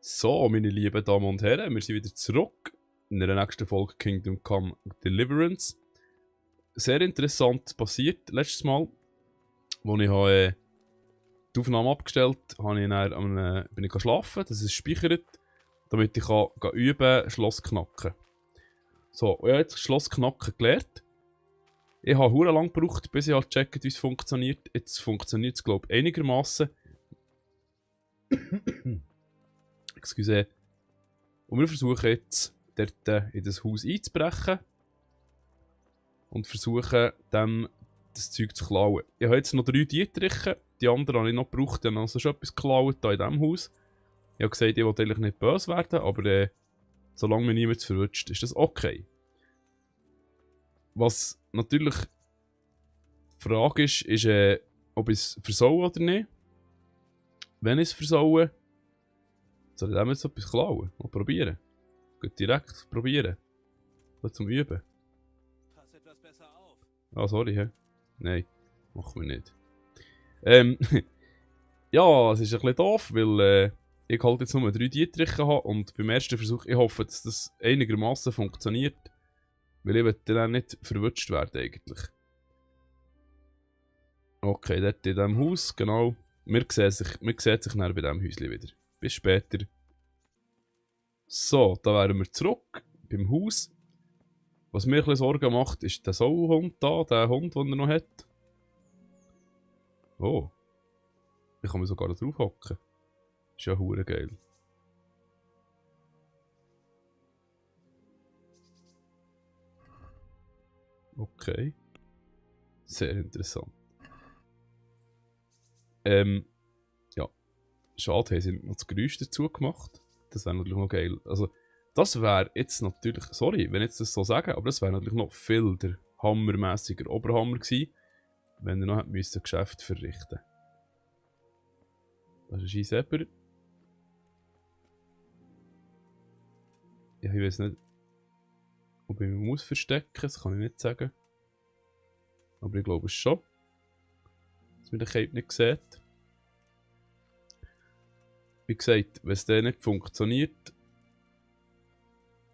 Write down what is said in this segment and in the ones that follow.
So, meine lieben Damen und Herren, wir sind wieder zurück in der nächsten Folge Kingdom Come Deliverance. Sehr interessant passiert letztes Mal, als ich die Aufnahme abgestellt habe, bin ich schlafen, das ist gespeichert, damit ich üben kann, Schloss knacken. So, und ich habe jetzt das Schloss knacken gelernt. Ich habe sehr lange gebraucht, bis ich halt gecheckt, wie es funktioniert. Jetzt funktioniert es, glaube ich, einigermaßen. Excuse. Und wir versuchen jetzt, dort in das Haus einzubrechen. Und versuchen dann, das Zeug zu klauen. Ich habe jetzt noch 3 Dietriche. Die anderen habe ich noch gebraucht, die haben also schon etwas geklaut hier in diesem Haus. Ich habe gesagt, ich will eigentlich nicht böse werden, aber solange mir niemand verwünscht, ist das okay. Was natürlich die Frage ist, ob ich es versaue oder nicht. Wenn ich es versaue, soll ich dem jetzt etwas klauen? Mal probieren. Gut, direkt probieren. So zum Üben. Pass etwas besser auf. Ah, sorry, hä? Nein, machen wir nicht. Ja, es ist ein bisschen doof, weil ich halt jetzt nur 3 Dietriche habe und beim ersten Versuch, ich hoffe, dass das einigermaßen funktioniert. Weil ich will dann nicht verwutscht werden eigentlich. Okay, dort in diesem Haus, genau. Wir sehen sich dann bei diesem Häuschen wieder. Bis später. So, da wären wir zurück beim Haus. Was mir ein bisschen Sorgen macht, ist der Sauhund da, der Hund, den er noch hat. Oh. Ich kann mir sogar drauf hocken. Ist ja hure geil. Okay. Sehr interessant. Ja. Schade, haben sie noch das Geräusch dazu gemacht. Das wäre natürlich noch geil. Also, das wäre jetzt natürlich, sorry, wenn ich jetzt das so sage, aber das wäre natürlich noch viel der hammermäßiger Oberhammer gewesen, wenn er noch hätte müssen Geschäft verrichten. Das ist ein Scheißeber. Ja, ich weiß nicht, ob ich mich muss verstecken, das kann ich nicht sagen. Aber ich glaube es schon. Dass man den Cape nicht sieht. Wie gesagt, wenn es dann nicht funktioniert,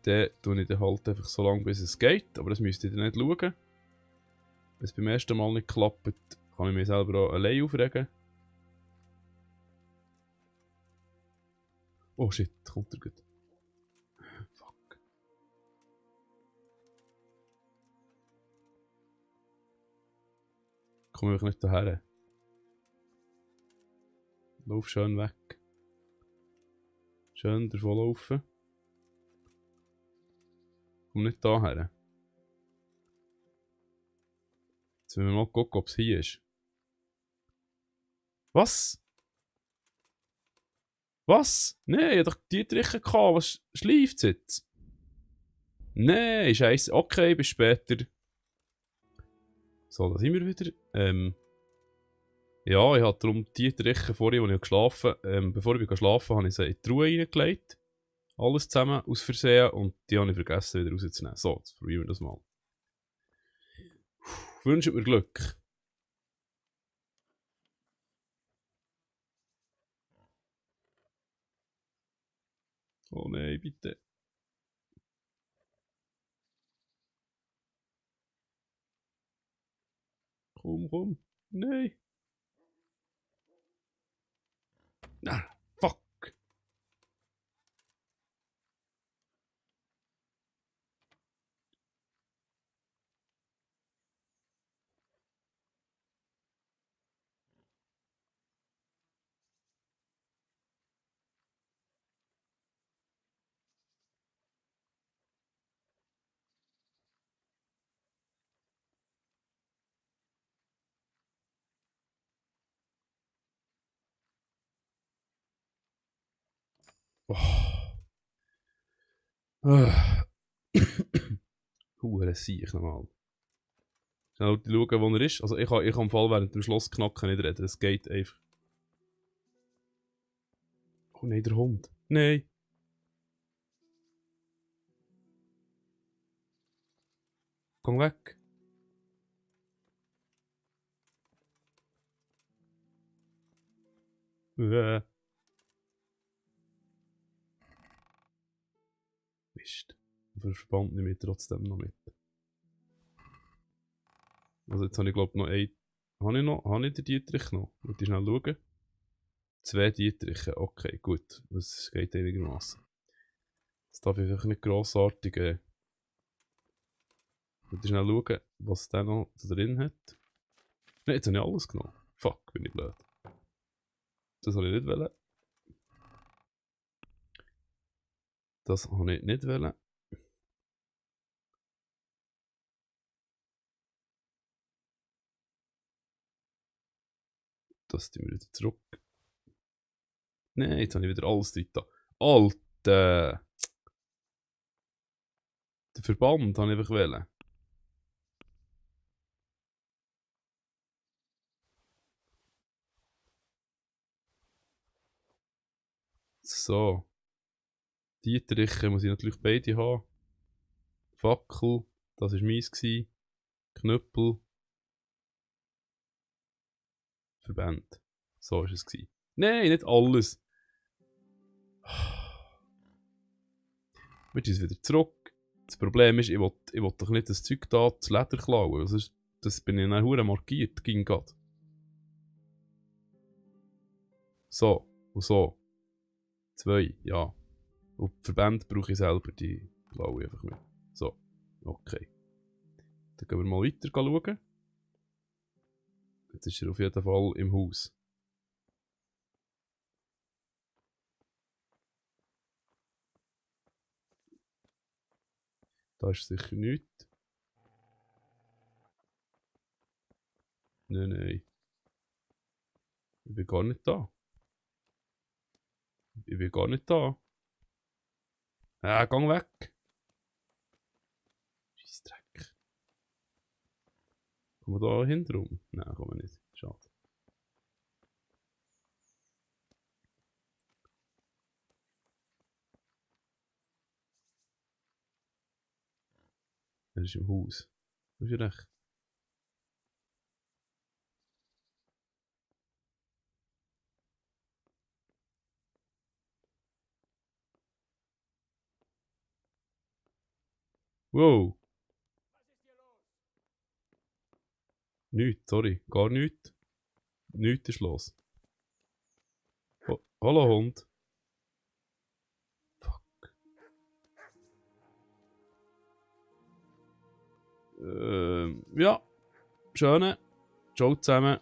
dann tue ich den halt einfach so lange, bis es geht. Aber das müsst ihr dann nicht schauen. Wenn es beim ersten Mal nicht klappt, kann ich mich selber auch allein aufregen. Oh shit, kommt er gut. Fuck. Komm ich nicht daher. Lauf schön weg. Schön davonlaufen. Komm nicht daher. Jetzt müssen wir mal gucken, ob es hier ist. Was? Was? Nein, ich hab doch die Triche gehabt. Was schleift jetzt? Nein, scheiße. Okay, bis später. So, da sind wir wieder. Ja, ich habe darum die Triche vorhin, als ich geschlafen bevor ich schlafen habe ich sie in die Truhe reingelegt. Alles zusammen aus Versehen und die habe ich vergessen wieder rauszunehmen. So, jetzt probieren wir das mal. Wünscht mir Glück. Oh nein, bitte. Komm, komm. Nein. Ah, fuck. Oh. Hure Siech nochmal. Schnell schauen, wo er ist. Also ich kann im Fall während dem Schloss knacken nicht reden. Es geht einfach. Oh nein, der Hund. Nein. Komm weg. Äh. Mist. Aber der Verband nehme ich trotzdem noch mit. Also jetzt habe ich glaube noch ein... Habe ich den Dietrich noch? Muss ich schnell schauen. 2 Dietriche, okay, gut. Das geht einigermaßen. Jetzt darf ich einfach nicht grossartig... muss ich schnell schauen, was der noch drin hat. Ne, jetzt habe ich alles genommen. Fuck, bin ich blöd. Das habe ich nicht wollen. Das habe ich nicht wollen. Das tun wir wieder zurück. Nein, jetzt habe ich wieder alles drin. Alter! Den Verband habe ich einfach wollen. So. Dietriche muss ich natürlich beide haben. Fackel, das war meins. Knüppel. Verband. So war es. Nein, nicht alles. Wir sind wieder zurück. Das Problem ist, ich will doch nicht das Zeug da, das Leder klauen. Das bin ich dann hure markiert, ging grad. So, und so. 2, ja. Und die Verbände brauche ich selber, die blaue einfach mit. So, okay. Dann gehen wir mal weiter schauen. Jetzt ist er auf jeden Fall im Haus. Da ist sicher nichts. Nein. Ich bin gar nicht da. Gang weg. Scheissdreck. Kommen wir da hinten rum? Nein, kommen wir nicht. Schade. Er ist im Haus. Du hast recht. Wow. Nichts, sorry. Gar nichts. Nichts ist los. Hallo Hund. Fuck. Ja. Schöne. Ciao zusammen.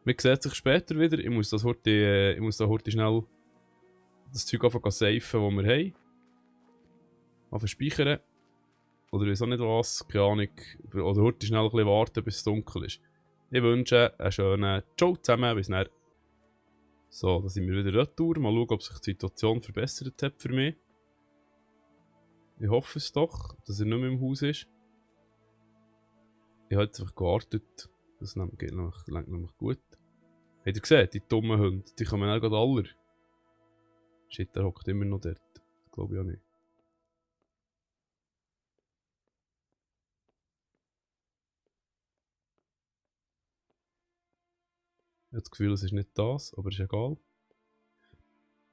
Wir sehen sich später wieder. Ich muss da heute schnell das Zeug anfangen safen, das wir haben. Anfangen speichern. Oder ich weiß auch nicht was, keine Ahnung. Oder heute schnell ein bisschen warten, bis es dunkel ist. Ich wünsche einen schönen Ciao zusammen, bis dann. So, da sind wir wieder retour. Mal schauen, ob sich die Situation verbessert hat für mich. Ich hoffe es doch, dass er nicht mehr im Haus ist. Ich habe jetzt einfach gewartet. Das geht nämlich gut. Habt ihr gesehen, die dummen Hunde, die kommen auch gerade alle. Shit, der hockt immer noch dort. Das glaube ich auch nicht. Ich habe das Gefühl, es ist nicht das, aber ist egal.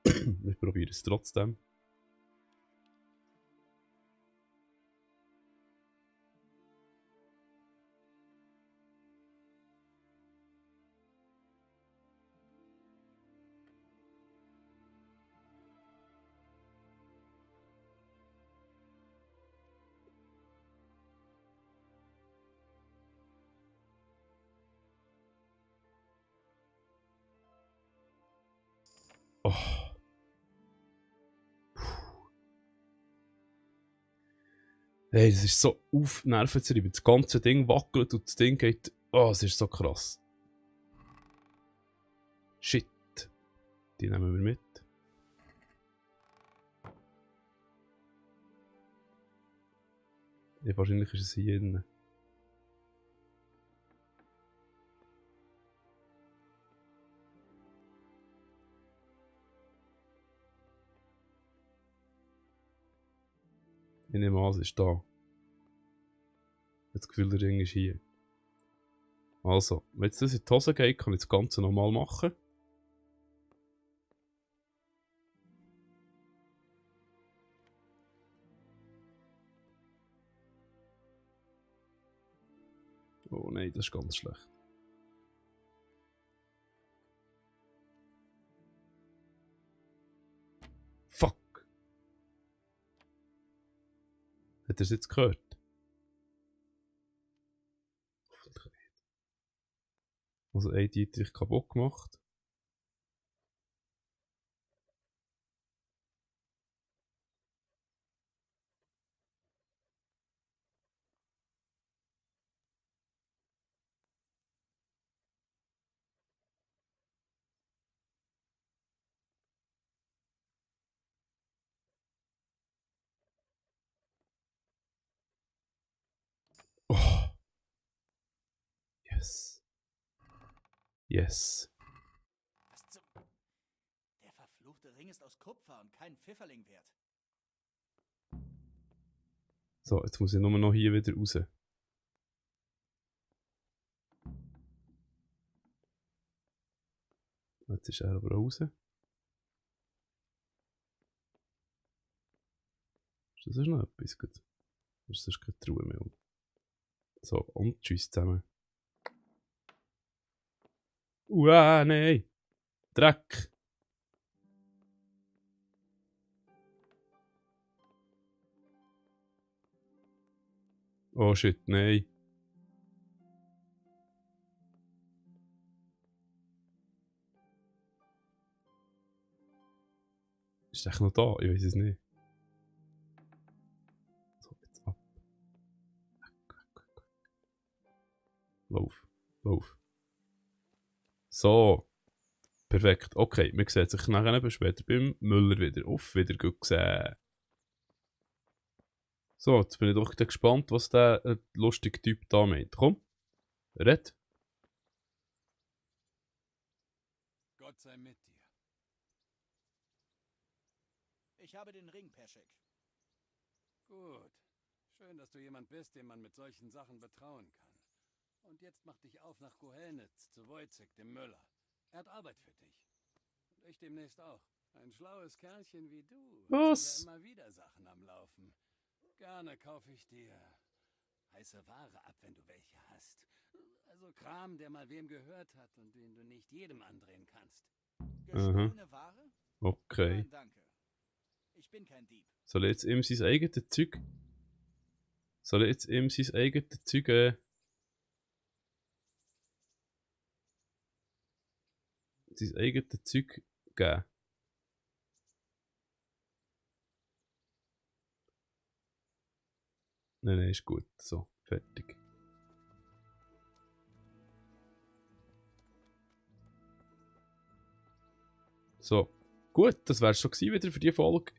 Wir probieren es trotzdem. Oh. Hey, das ist so nervenzerreibend. Das ganze Ding wackelt und das Ding geht... Oh, es ist so krass. Shit. Die nehmen wir mit. Ja, wahrscheinlich ist es hier drin. Ich nehme an, es ist da. Ich habe das Gefühl, der Ring ist hier. Also, wenn jetzt das in die Hose geht, kann ich das Ganze nochmal machen. Oh nein, das ist ganz schlecht. Fuck! Hat er es jetzt gehört? Hoffentlich nicht. Also ein Dietrich kaputt gemacht. Oh! Yes. Yes. Was zum... Der verfluchte Ring ist aus Kupfer und kein Pfifferling wert. So, jetzt muss ich nur noch hier wieder raus. Jetzt ist er aber raus. Ist das noch etwas? Gut. Das ist keine Truhe mehr. So, und tschüss zusammen. Nein! Dreck! Oh shit, nein. Ist er echt noch da? Ich weiß es nicht. So, jetzt ab. Lauf. Lauf. So. Perfekt. Okay, man sieht sich nachher eben später beim Müller wieder. Auf wieder gut gesehen. So, jetzt bin ich doch gespannt, was der lustige Typ da meint. Komm, red. Gott sei mit dir. Ich habe den Ring, Peschek. Gut. Schön, dass du jemand bist, dem man mit solchen Sachen betrauen kann. Und jetzt mach dich auf nach Kohelnitz, zu Wojciech, dem Müller. Er hat Arbeit für dich. Und ich demnächst auch. Ein schlaues Kerlchen wie du. Was? Hat ja immer wieder Sachen am Laufen. Gerne kaufe ich dir heiße Ware ab, wenn du welche hast. Also Kram, der mal wem gehört hat und den du nicht jedem andrehen kannst. Gestohlene Ware? Okay. Nein, danke. Ich bin kein Dieb. Soll ich jetzt ihm sein eigenes Zeug... Soll ich jetzt ihm sein eigenes Zeug... sein eigenes Zeug geben? Nein, nein, ist gut. So, fertig. So, gut, das wäre es schon gewesen wieder für diese Folge.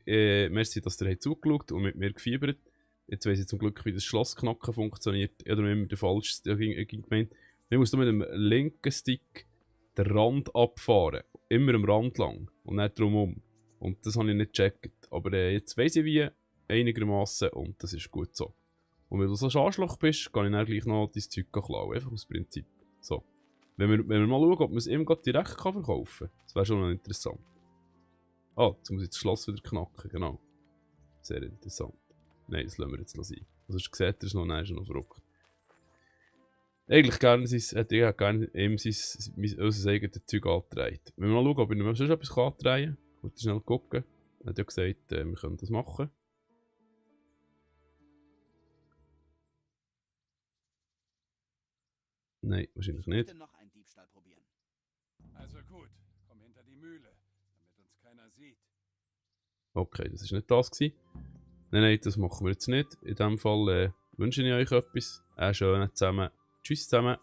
Merci, dass ihr zugeschaut und mit mir gefiebert. Jetzt weiss ich zum Glück, wie das Schlossknacken funktioniert. Oder immer der falsche gemeint. Man muss nur mit dem linken Stick den Rand abfahren. Immer am Rand lang und nicht drumherum. Und das habe ich nicht gecheckt. Aber jetzt weiss ich wie, einigermaßen und das ist gut so. Und wenn du so ein Arschloch bist, kann ich dann gleich noch dein Zeug klauen. Einfach aus Prinzip. So. Wenn wir mal schauen, ob man es ihm direkt verkaufen kann. Das wäre schon noch interessant. Ah, jetzt muss ich das Schloss wieder knacken, genau. Sehr interessant. Nein, das lassen wir jetzt noch sein. Also sonst sieht er es noch, nein, ist er noch verrückt. Eigentlich hätte ich gerne ihm unser eigenes Zeug angetragen. Wenn wir mal schauen, ob ich noch sonst etwas antragen kann. Ich wollte schnell gucken. Er hat ja gesagt, wir können das machen. Nein, wahrscheinlich nicht. Noch einen Diebstahl probieren. Also gut, komm hinter die Mühle, damit uns keiner sieht. Okay, das war nicht das gewesen. Nein, das machen wir jetzt nicht. In dem Fall wünsche ich euch etwas. Einen schönen zusammen. Tschüss zusammen.